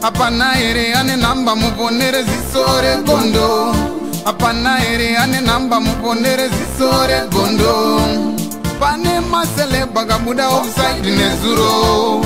Hapana here ane nhamba muponere ziso regondo? Hapana here ane nhamba muponere ziso regondo? Pane maceleb akabuda offside nezuro.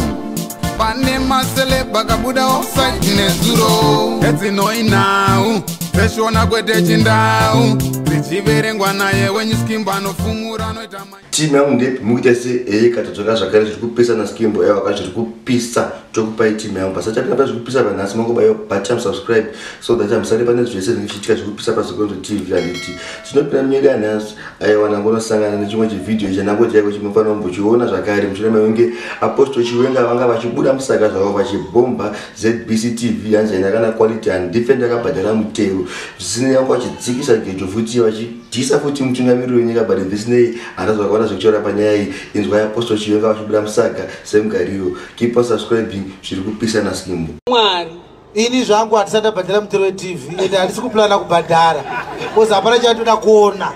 Pane maceleb akabuda offside nezuro. Edzinoi nhau dzeshona kwete chindau dzichiverengwa naye wenyu Skimbo anofumura anoita. Timu yangu ndepi mukuita se eye katadzoka zvakare zviri kupisa naSkimbo aiwa zviri kupisa tokupai timu yangu pasati tapinda pa zviri kupisa panhasi mangobaiwa button subscribe so that musare pane zvese zvinenge zvichiitika zviri kupisa paZikonzo TV. Handiti tinopinda munyika yanhasi aiwa nangonosangana nechimwe chivhidhiyo chanangoti chaiko chimofanira kumbochiona zvakare mushure mekunge Apostle Chiwenga vanga vachibuda musaka zvavo vachibhomba ZBC TV hanzi haina kana quality handife ndakabhadhara mutero zvisinei vanga vachidzikisa gejo futi vachidhisa futi mutungamiriri wenyika but zvisinei hana zvakawanda zvekutaura panyaya iyi. Inzwai Apostle Chiwenga vachibuda musaka semugariro. Keep on subscribing zviri kupisa naSkimbo. Mwari. Ini zvangu handisati ndabhadhara mutero weTV ende handisi kuplana kubhadhara because hapana chatoda kuona.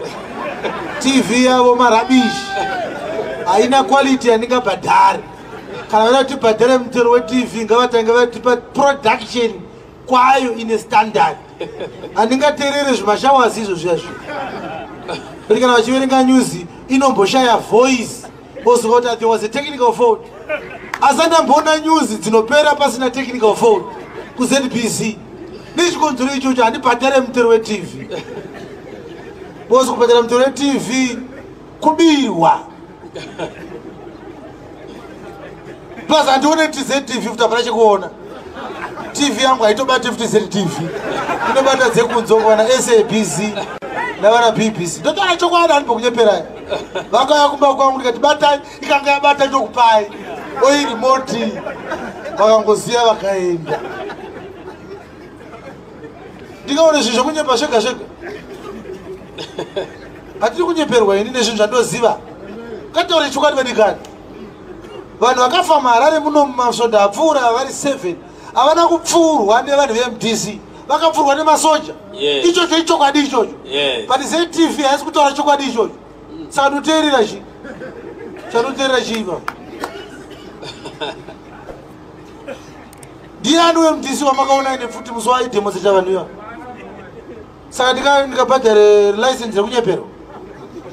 TV yavo marubbish, haina quality yandingabhadhare. Kana vada kuti tibhadhare mutero weTV ngavatange vatipa production kwayo ine standard. Handingateerere zvimashawazi izvo zviya zviya kuti kana vachiverenga news inomboshaya voice oziva kuti there was a technical fault. Asi andamboona news dzinopera pasina technical fault kuZBC. Nechikonzero ichocho handibhadhare mutero weTV because kubhadhara mutero weTV kubirwa. Plus handione ZTV futi, hapana chekuona. TV yangu haitobati futi ZTV, inobata dzekunze vana SABC navana BBC. Ndotaura chokwadi, handimbokunyeperai. Vakauya kumba kwangu ndikati batai, ikanga yabata ndokupai oi remote, vakangoziya vakaenda. Ndikaone zvinhu zvokunyepa zvega zvega, hatiri kunyeperwa ini nezvinhu zvandoziva. Kataure chokwadi vadikani, vanhu vakafa muHarare muno mumasvondo apfuura vari 7 havana kupfuurwa nevanhu veMDC, vakapfuurwa nemasoja. Ichocho ichokwadi ichocho. But ZTV haisi kutaura chokwadi ichocho, saka ndoteerera chii? Chandoteerera chii pa? Ndiani weMDC wamakaona ine pfuti musi waidemonstrata vanhu ivavo? Saka ndikabhadhare license rekunyeperwa,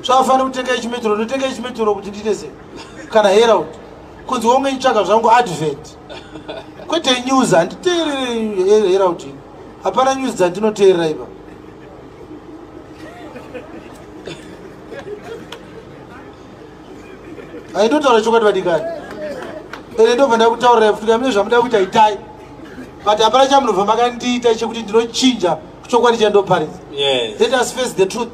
zvavafanira kutenga ichimetro, ndotenga ichimetro kuti ndiite sei? Kana Herald kunzi wonge itsvaga zvangu advert kwete news. Handiteerere Herald ini, hapana news dzandinoteerera ipa. Aindotaura chokwadi vadikani, ende ndobva ndakutaurirai futi kamine zvamuda kuita itai, but hapana chamunobva makandiita chekuti ndinochinja chokwadi chandoparidza. Let us face the truth.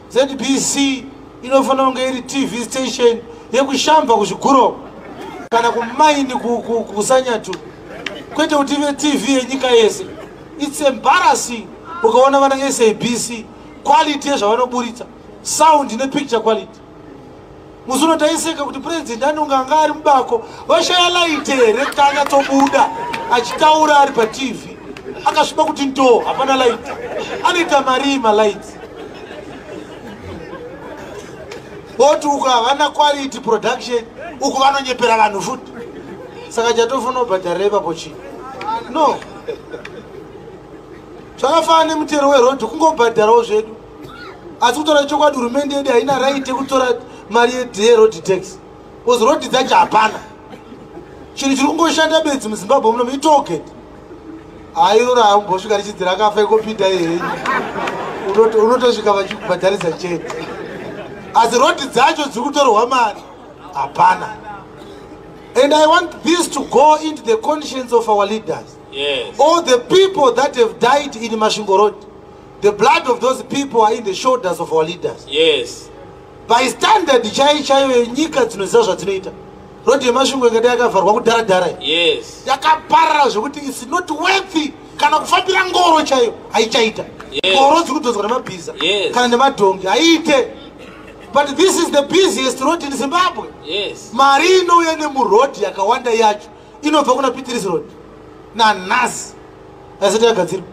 ZBC inofanira kunge iri TV station yekushamba kuzviguro kana kumaini kusanyatu, kwete kuti ive TV yenyika yese. It's embarrassing ukaona vana SABC quality yezvavanoburitsa, sound nepicture quality. Musi uno taiseka kuti president anonge anga ari mubako, vashaya light here kuti anyatsobuda achitaura ari paTV akasviba kuti ndo hapana light. Anoita marii malights? Voti uku havana quality production, uku vanonyepera vanhu futi. Saka chatofanira kubhadharira ipapo chii? No, zvakafanana nemutero werodhi, kungobhadharawo zvedu. Asi kutaura chokwadi, hurumende yedu haina right yekutora mari yeroad tax because rodhi dzacho hapana. Chinhu chiri kungoshanda bedzi muZimbabwe muno itollgate. Hairora hambosvika richinzi rakafa ikopinda ihenyu, unotosvika vachikubhadharisa chete. Asi rodhi dzacho dziri kutorwa mari hapana. And I want this to go into the conscience of our leaders. All the people that have died in Masvingo Road, the blood of those people are in the shoulders of our leaders. By standard chai chaiyo yenyika dzinoziva zvadzinoita, rodhi yeMasvingo ingadai yakavharwa kudharadhara. Yakaparara zvekuti it's not worthy kana kufambira ngoro chaiyo haichaita. Ngoro dziri kudhonzwa nemabhiza kana nemadhongi haiite, but this is the busiest road in Zimbabwe. Mari inouya nemurodhi yakawanda yacho inobva kuna Pitris Road. Nanhasi haisati yagadzirwa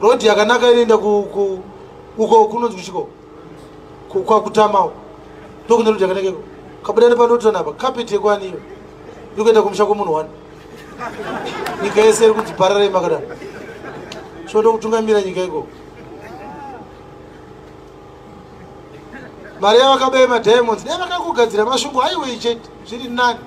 rodhi yakanaka inoenda uko kunonzi kuchiko kwakutamawo, ndokune rodhi yakanaka iko kabuda nepanotoona apa carpet yekwaniyo iri kuenda kumusha kwemunhu one. Nyika yese iri kunzi pararei makadaro. Chinoda kutungamira nyika ikoko. Mari yavakabaya madiamonds dai vakangogadzira Masvingo highway chete, zviri nani.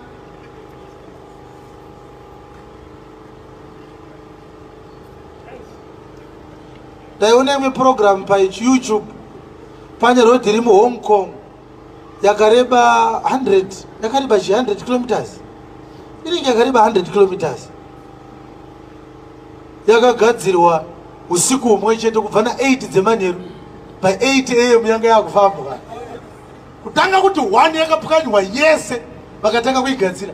Ndaiona imwe program paYouTube, pane road iri muHong Kong yakareba 100, yakareba chi 100 kilometers, inenge yakareba 100 kilometers, yakagadzirwa usiku humwe chete kubva na8 dzemanheru. By 8 am yanga yakufambwa. Kutanga kuti 1 yakapwanywa yese, vakatanga kuigadzira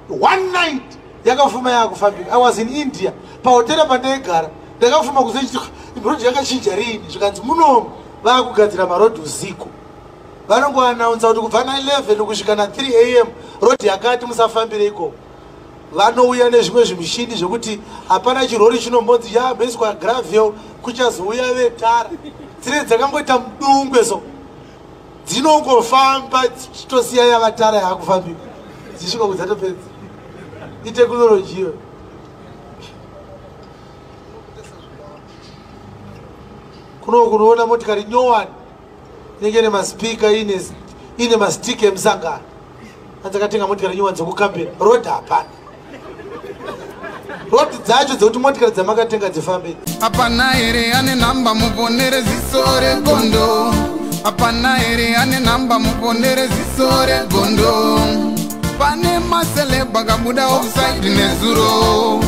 one night, yakafuma yakufambika. I was in India, pahotera pandaigara, ndakafuma kuzoiti road yakachinja riini, zvikanzi munomu vaakugadzira marodhi usiku. Vanongoanaunza kuti kubva na11 kusvika na3 am road yakati musafambire ikoko. Vanouya nezvimwe zvimishini zvekuti hapana chirori chinombonzi yabeswa gravel, kuchazouya vetara dzinenge dzakangoita mudungwe, so dzinongofamba dzichitosiya yavatara yaakufambika, dzisvika kudzatopedza. Itechnology iyo. Kuno kunoona motikari nyowani inenge ine maspeaker, ine mastick emusangano. Anzi akatenga motikari nyowani dzekukambira. Road hapana, road dzacho dzekuti motikari dzamakatenga dzifambe. Hapana here ane nhamba muponere ziso regondo? Hapana here ane nhamba muponere ziso regondo? Pane maceleb akabuda offside nezuro,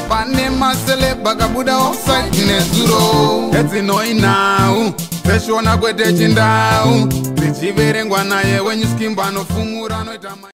pane maceleb akabuda offside nezuro. Edzinoinhau dzeshona kwete chindau, dzichiverengwa naye wenyu Skimbo anofumura anoita.